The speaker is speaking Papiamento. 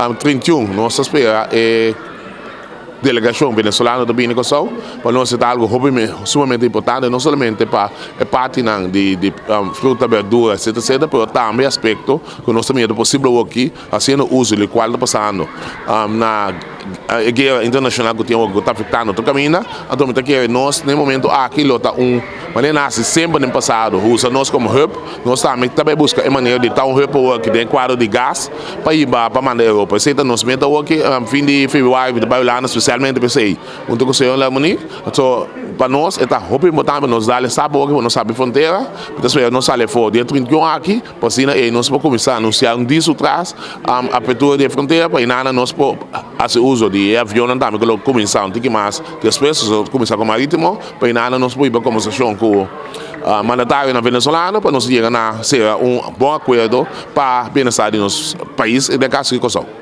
31, nos ta spera e delegashon venezolano ta bini Kòrsou. Pa nos ta algu sumamente importante, no solamente pa e partinan di fruta, berdura, etc, etc, pero tambe aspekto ku nos tambe ta posibel aki, hasiendo uso di kual ta pasando na e guera internashonal ku tin ku ta afektando tur kaminda. Anto, mi ke nos, na momento aki, lo ta un manera nasi semper den pasado, usa nos komo hub, nos tambe tambe buska e manera di ta un hub aki den kuadro di gas pa bai pa manda Europa. Esei ta nos meta aki, fin di febrüari, bai Hulanda spesialmente pa esei, huntu ku señor Lamoni. Anto, pa nos ta hopi importante nos dal e stap aki, nos habri frontera, anto nos sali for dia 31 aki, pa asina nos por kuminsá anunsiá un dia atras apertura di frontera, pa einan nos por hasi uso di avion tambe ku kuminsá un tiki mas despues, kuminsá ku marítimo, pa einan nos por bai kombersashon ku mandatario na venezolano pa nos yega na sera un bon akuerdo pa bienestar di nos pais i den kaso di Kòrsou.